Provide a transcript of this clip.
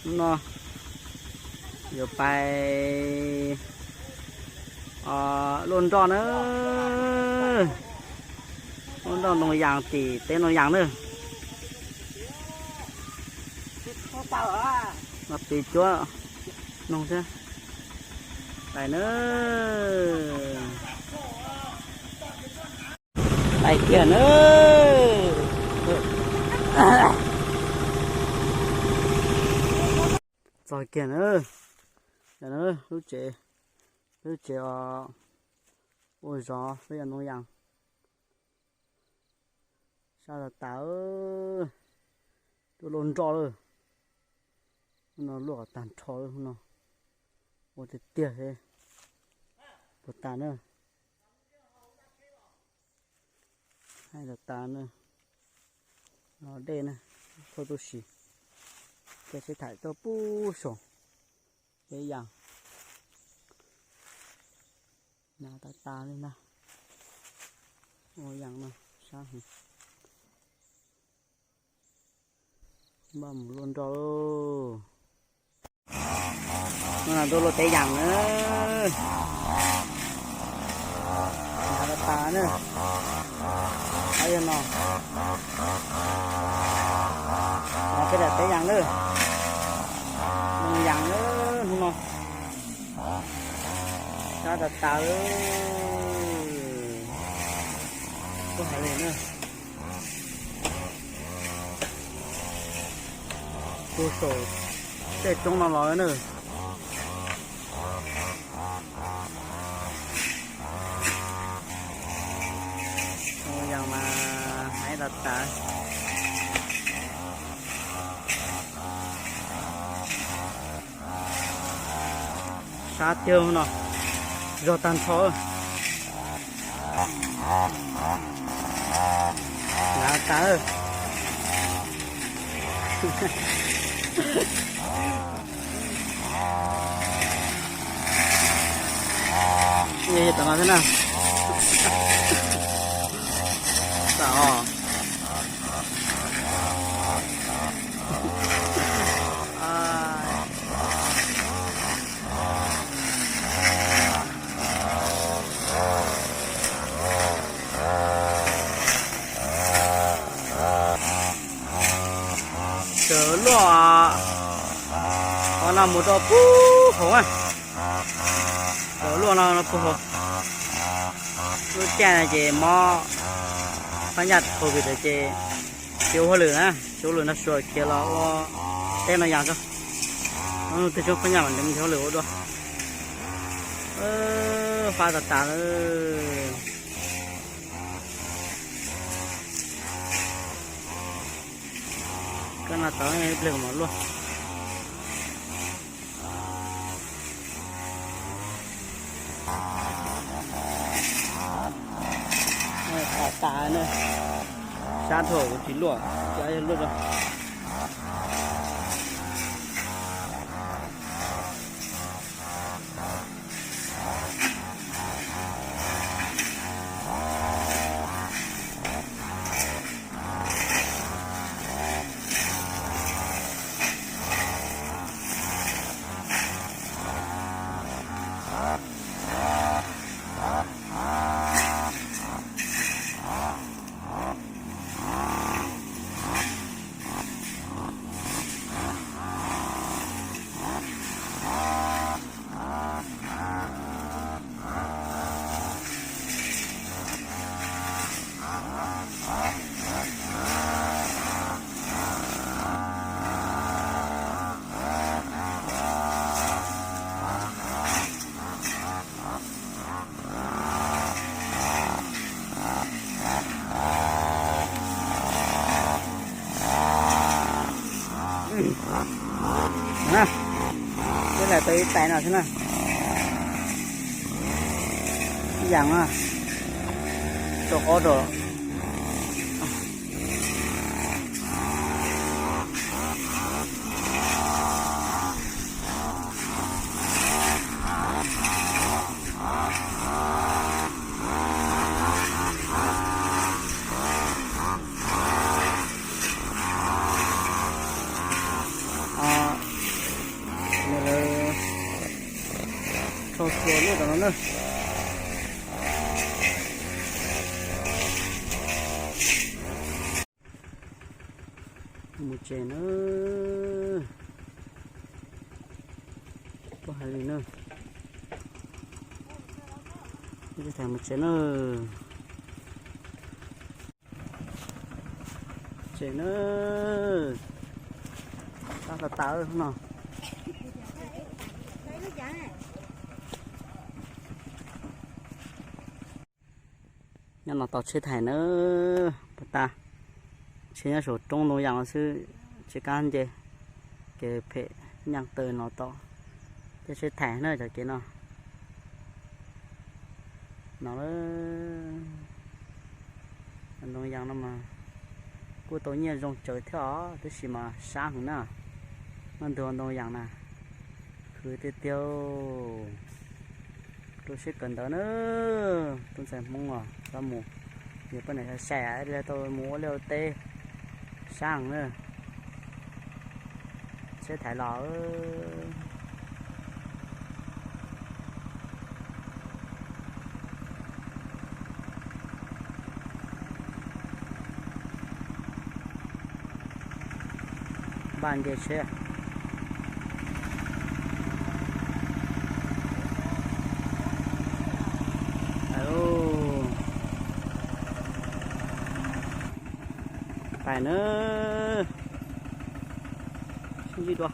Hnub no yuav pais luaj nroj na, luaj nroj Noos Yaas tim teb Noos Yaas na. No tis cuab noog thiab. Pais na. Pais kiag na. Txog kiag na. Lub tsev, lub tsev ua zov peb yog Noos Yaas. Sab tas tas, tuaj luaj nroj lawm. Hnub no luaj tag nrho lawm, hnub no ua tiag tiag thiab. Puas tas na. Haib tas tas na. Los dej na, thauj tub si, caij sib tham tuaj puag saum teb Yaas. Hnav tas tas li na. Ua Yaas no sab heev. Npaj mus luaj nroj lauj. Hnub no tuaj luaj teb Yaas na. Hnav tas tas na. Qhov yog no, no peb daim teb Yaas na. Noos Yaas na, hnub no sab tas tas. Kuj hais li na. Puag saum tej roob no los na. Ua Yaas mas haib tas tas. Sab tiag no, zog tag nrho. Hnav tas. Yog tom no thiab na. Tam os. Sawv luaj, qhov no mus rau puag hauv na. Sawv luaj no puag hauv. Lub caij no ces mob phab nyaj COVID lawm ces tsis ua hauj lwm na, tsis ua hauj lwm no suav khiav los ua teb no yas ko. Tej tsob phab nyaj mas nrhiav hauj lwm ua dua. Fab tas tas lawm. Koj no tau ib pliag mam luaj. Tas tas na, sab dhau kuv tsis luaj, cov yog luaj rau. Twb lam tau ib tais no xwb na. Ib yam na, rau qab rau. Ua lub rau no na. Mus tsev na. Tuaj hais li na. Ib tsis tham mus tsev na. Tsev na. Tab tas tas no. Nyob no tau tsheb thaim na, pas tas. Tsheb nyob saum roob ntoo yas xwb, tsis kab nce, kev phem nyaaj taw no tau. Tej tsheb thaim na cov kev no. No, ntoo yas no mas kuj tau nyiaj zoo tsawv thiab os, tab sis mas sab heev na. Muaj ntug ntoo yas na, khwv tiag tiag. Rau siab kawm ntawv na, tus ntxhais Hmoob os, tau mus, yog poj niam sai sai li tau mus ua liaj ua teb, sab heev na. Tsheb thaiv los. Npaj nce tsheb. Pais na, sib ntsib dua.